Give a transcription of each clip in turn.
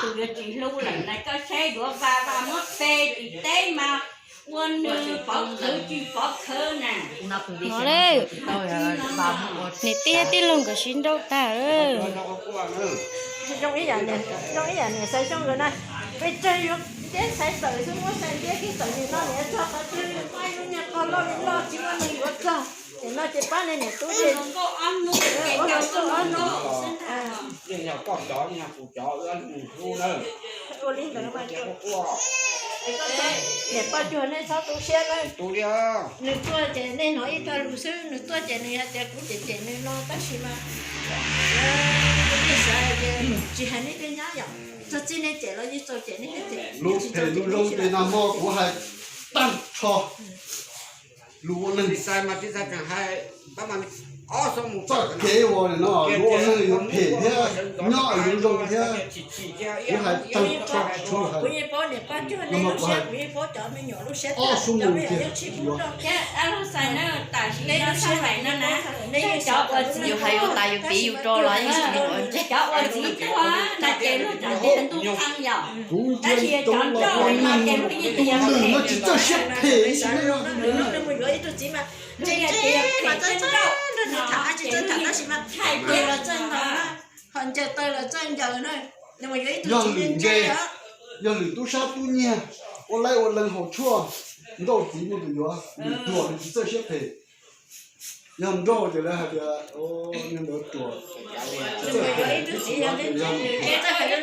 Yuav tsis hlub lawm na, koj saib yuav va va muab pe tsis teb mas ua nws pov khawv tsis pov khawv na. No le, niam tij tij laug nkawd sib nrauj tag. Zoo ib yam, zoo ib yam niam Xaiv Xyooj nkawd na, pes tsawg yuav ntiab Xaiv Txawm xwb, muab Xaiv ntiab Xaiv Txawm nim no niam txog qhov twg pab lub niag qog loj li loj tsis muaj neeg yuav txog. Nim no ces pab niag niam tub ces ua hluas nkauj ob hnub. Ua li ntawd mas niam poj cuag nej txhob tu siab na. Nws tuaj ces nej hnov ib tog lus xwb, nws tuaj ces nws hais tias kuv cem cem nws no tab sis mas nej xav hais tias tsis hais nej tej nyab yom, txog txij nej cem los yeej txaus cem nej tej cem. Lus phem lus zoo ces nag hmo kuv hais tag nrho. Lus ua neeg, txoj kev uas no lus ua neeg yuav phem thiab nyob yuav zoo thiab. Kuv hais tag nrho tsis tshua hais, no mas kuv hais ob xuab moos kiag yuav. Yus hais yus tas yus piv yus rau los yeej tsis ua ntse. Cov uas txiv tuag na ces luag tsam tias ntuj qee yom. Kuv ntsia li cov nrauj no ces luag yeej tias lwm no tsis txawj siab phem ib sim neej no. Nws yuav ib tug txiv mas ntse tias phem txawj nrauj no ces luag yeej thaij tias los txawj ntaus na, ho ncaws taw los txawj ncaws na. Yog lwm ntse, yog lwm tub sab tub nyiag, ua laib ua leeg haus tshuaj, nrauj txiv muaj tus yuav, lwm pluag nws tsis txawj siab phem. Yog nrauj ces lawv hais tias ntawd ruam.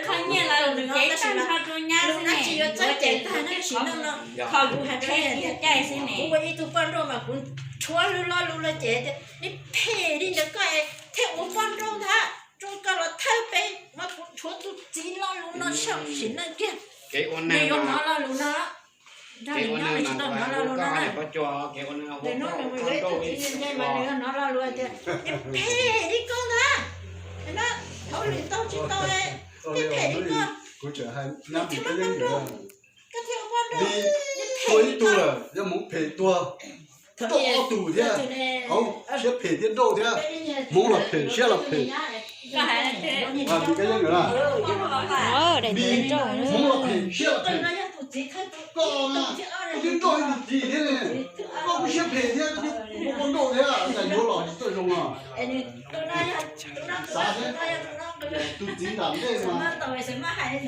Kho nyiaj los nws cev tag nrho rau nyab xwb ne, yuav txawj cev tag tab sis no kho kuv hais rau nej tiag caij xwb ne. Kuv ua ib tug poj nrauj mas kuv rhuav lub lo lus los ces tias nws phem li ntawd koj thiaj ua poj nrauj ntag, rau koj los thawj peb mas kuv rhuav tus txiv lo lus no sab sim neej kiag. Nws yuav hnov lo lus no. Nrog nws nyob nws tsis tau hnov lo lus no na. Ntawm no nws mus yuav ib tug txiv ntse ntse mas nws yuav hnov lo lus tias nws phem li koj ntag. Hauv lwm tau tsis tau, nws phem li koj. Nws thiaj muab poj nrauj, koj thiaj ua poj nrauj, nws phem li koj. Yog Hmoob phem tuag, nrauj ob tug thiab, siab phem thiab nrauj thiab. Hmoob los phem siab los phem. Hmoob los phem siab los phem. Koj na, koj twb nrauj ib tug txiv thiab ne, koj kuj siab phem thiab, koj twb ua poj nrauj thiab, cas yuav los tsis txawj zoo no. Xav thiab, tus txiv nram ntej mas